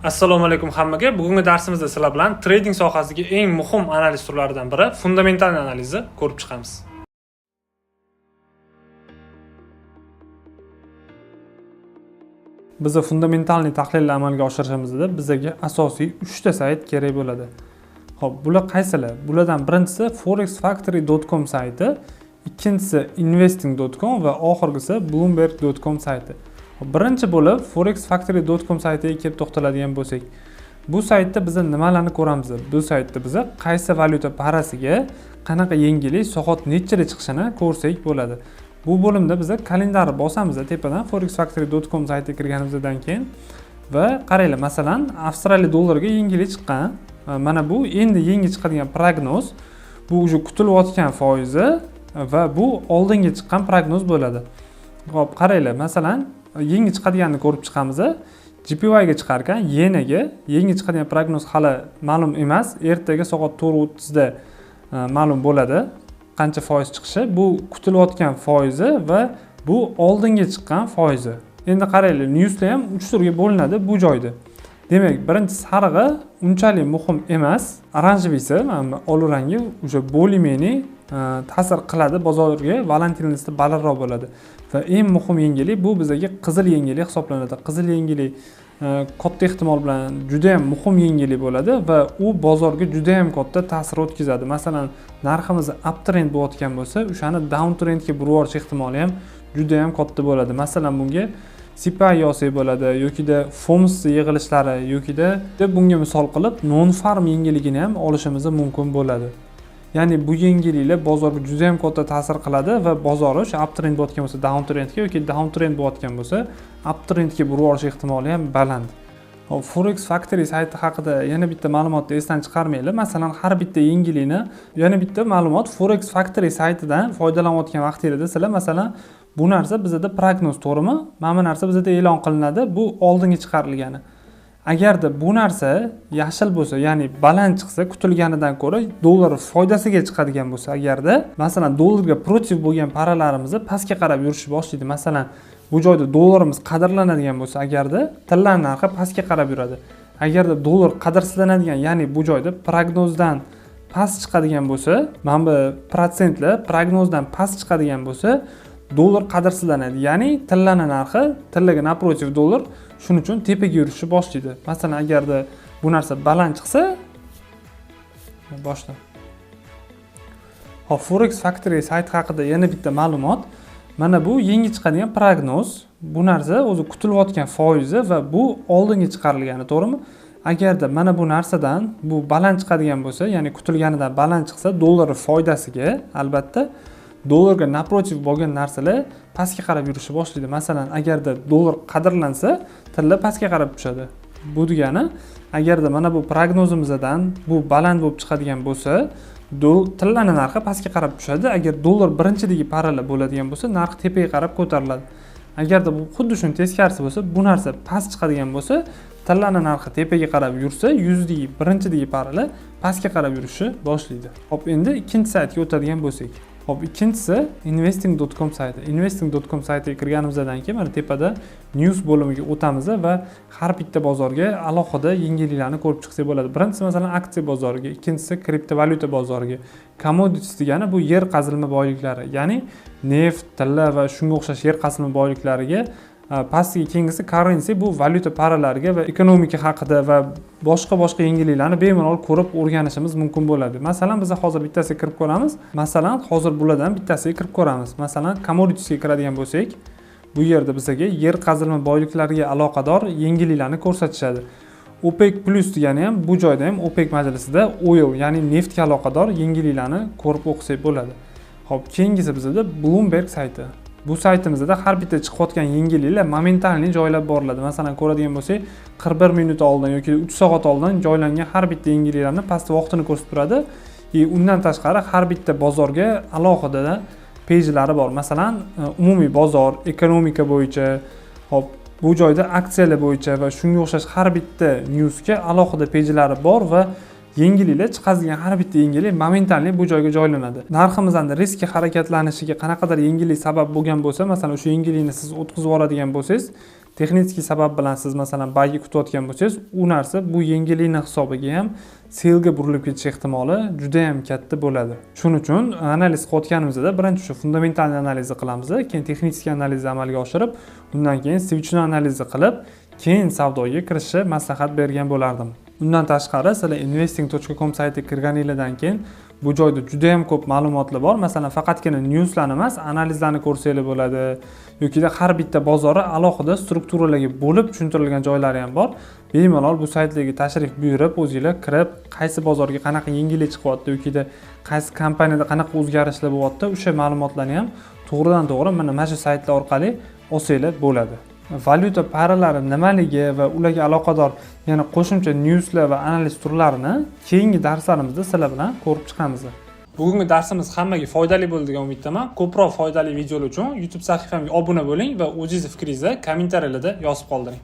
Assalomu alaykum hammaga. Bugungi darsimizda sizlar bilan trading sohasidagi eng muhim analiz turlaridan biri fundamental analizni ko'rib chiqamiz. Biza fundamentalniy tahlilni amalga oshirishimizda bizaga asosiy 3 ta sayt kerak bo'ladi. Xo'p, bular qaysilar? Bulardan birinchisi forexfactory.com sayti, ikkinchisi investing.com va oxirgisi bloomberg.com sayti. Birinchi bo'lib forexfactory.com saytiga kelib to'xtaladigan bo'lsak, bu saytda biz nimalarni ko'ramiz? Bu saytda biz qaysi valyuta parasiga qanaqa yangilik soat nechida chiqishini ko'rsak bo'ladi. Bu bo'limda biz kalendarni bosamiz tepadan forexfactory.com saytiga kirganimizdan keyin va qaranglar, masalan, Avstraliya dollariga yangilik chiqqan. Mana bu endi yangi chiqadigan prognoz, bu уже kutilayotgan foizi va bu oldingi chiqqan prognoz bo'ladi. Xo'p, qaranglar, masalan, yangi chiqadiganini ko'rib chiqamiz. JPY ga chiqar ekan, yenaga yangi chiqadigan prognoz hali ma'lum emas. Ertaga soat 4:30 da ma'lum bo'ladi qancha foiz chiqishi. Bu kutilayotgan foizi va bu oldingi chiqqan foizi. Endi qaranglar, newslar ham 3 turga bo'linadi bu joyda. Demak, birinchi sarig'i unchalik muhim emas. Oranjevisi, mana bu olov rangi o'sha более-менее ta'sir qiladi bozorga, volatilnosti balandroq bo'ladi. Va eng muhim yangilik bu bizga qizil yangilik hisoblanadi. Qizil yangilik katta ehtimol bilan juda ham muhim yangilik bo'ladi va u bozorga juda ham katta ta'sir o'tkazadi. Masalan, narximiz uptrend bo'layotgan bo'lsa, o'shani downtrendga burib yuborish ehtimoli ham juda ham katta bo'ladi. Masalan, bunga CPI yozsak bo'ladi yokida FOMC yig'ilishlari yokida bunga misol qilib non-farm yangiligini ham olishimiz mumkin bo'ladi. Ya'ni bu yangiliklar bozorga juda ham katta ta'sir qiladi va bozor o'sha uptrend bo'layotgan bo'lsa downtrendga yoki downtrend bo'layotgan bo'lsa uptrendga burib yuborish ehtimoli ham baland. Hop, Forex Factory sayti haqida yana bitta ma'lumotni esdan chiqarmanglar. Masalan, har bitta yangilikni, yana bitta ma'lumot Forex Factory saytidan foydalanayotgan vaqtingizda sizlar masalan bu narsa bizda prognoz, to'g'rimi? Mana bu narsa bizda e'lon qilinadi, bu oldingi chiqarilgani. Agarda bu narsa yashil bo'lsa, ya'ni baland chiqsa, kutilganidan ko'ra dollar foydasiga chiqadigan bo'lsa, agarda masalan dollarga protiv bo'lgan paralarimiz pastga qarab yurishni boshlaydi. Masalan, bu joyda dollarimiz qadrlanadigan bo'lsa, agarda tilla narxi pastga qarab yuradi. Agarda dollar qadrsizlanadigan, ya'ni bu joyda prognozdan past chiqadigan bo'lsa, mana bu protsentlar prognozdan past chiqadigan bo'lsa, dollar qadrsizlanadi. Ya'ni tillani narxi tillaga naprotiv dollar, shuning uchun tepaga yurishni boshlaydi. Masalan, agarda bu narsa baland chiqsa, boshdan. Hop, Forex Factory sayti haqida yana bitta ma'lumot. Mana bu yangi chiqadigan prognoz. Bu narsa o'zi kutilayotgan foizi va bu oldingi chiqarilgani, to'g'rimi? Agarda mana bu narsadan bu baland chiqadigan bo'lsa, ya'ni kutilganidan baland chiqsa, dollar foydasiga albatta dollarga naprotiv bo'lgan narsalar pastga qarab yurishni boshlaydi. Masalan, agarda dollar qadrlansa, tilla pastga qarab tushadi. Bu degani, agarda mana bu prognozimizdan bu baland bo'lib chiqadigan bo'lsa, tillani narxi pastga qarab tushadi. Agar dollar birinchidagi paralar bo'ladigan bo'lsa, narx tepaga qarab ko'tariladi. Agarda bu xuddi shuni teskarisi bo'lsa, bu narsa past chiqadigan bo'lsa, tillani narxi tepaga qarab yursa, yuzdagi birinchidagi paralar pastga qarab yurishni boshlaydi. Hop, endi ikkinchi saytga o'tadigan bo'lsak. Hop, ikkinchisi investing.com sayti. Investing.com saytiga kirganimizdan keyin mana tepada news bo'limiga o'tamiz va har bitta bozorga alohida yangiliklarni ko'rib chiqsak bo'ladi. Birinchisi masalan aksiya bozoriga, ikkinchisi kriptovalyuta bozoriga. Commodities degani bu yer qazilma boyliklari, ya'ni neft, tilla va shunga o'xshash yer qazilma boyliklariga. Pastki keyingisi currency, bu valyuta paralariga va ekonomika haqida va boshqa yangiliklarni bemalol ko'rib o'rganishimiz mumkin bo'ladi. Masalan, biz hozir bittasiga kirib ko'ramiz. Masalan, hozir bulardan bittasiga kirib ko'ramiz. Masalan, commoditiesga kiradigan bo'lsak, bu yerda bizga yer qazilma boyliklariga aloqador yangiliklarni ko'rsatishadi. OPEC plus degani ham bu joyda ham OPEC majlisida oil, ya'ni neftga aloqador yangiliklarni ko'rib o'qisak bo'ladi. Xo'p, keyingisi bizda Bloomberg sayti. Bu saytimizda har bitta chiqayotgan yangiliklar momentalniy joylab boriladi. Masalan, ko'radigan bo'lsak, 41 minut oldin yoki 3 soat oldin joylangan har bitta yangiliklarni past vaqtini ko'rsatib turadi. Undan tashqari har bitta bozorga alohida pejlari bor. Masalan, umumiy bozor, ekonomika bo'yicha, hop, bu joyda aksiyalar bo'yicha va shunga o'xshash har bitta newsga alohida pejlari bor va yangiliklar chiqazilgan har bitta yangilik momentalniy bu joyga joylanadi. Narximizdan riskga harakatlanishiga qanaqadir yangilik sabab bo'lgan bo'lsa, masalan, o'sha yangilikni siz o'tkazib yuboradigan bo'lsangiz, Texnik sabab bilan siz, masalan, buyga kutayotgan bo'lsangiz, u narsa bu yangilikni hisobiga ham sellga burilib ketish ehtimoli juda yam katta bo'ladi. Shuning uchun analiz qilayotganimizda birinchi shu fundamental analizni qilamiz, keyin texnik analizni amalga oshirib, undan keyin свечной analizni qilib, keyin savdoga kirishni maslahat bergan bo'lardim. Undan tashqari, sizlar investing.com saytiga kirganinglardan keyin bu joyda juda yam ko'p ma'lumotlar bor. Masalan, faqatgina newslarni emas, analizlarni ko'rsanglar bo'ladi yokida har bitta bozori alohida strukturalarga bo'lib tushuntirilgan joylari ham bor. Bemalol bu saytlarga tashrif buyurib, o'zinglar kirib, qaysi bozorga qanaqa yangilik chiqyapti yokida qaysi kompaniyada qanaqa o'zgarishlar bo'lyapti, o'sha ma'lumotlarni ham to'g'ridan to'g'ri mana shu saytlar orqali olsanglar bo'ladi. Valyuta paralari nimaligi va ularga aloqador yana qo'shimcha newslar va analiz turlarini keyingi darslarimizda sizlar bilan ko'rib chiqamiz. Bugungi darsimiz hammaga foydali bo'ldi degan umiddaman. Ko'proq foydali videolar uchun YouTube sahifamga obuna bo'ling va o'zingizni fikringizni kommentariyalarda yozib qoldiring.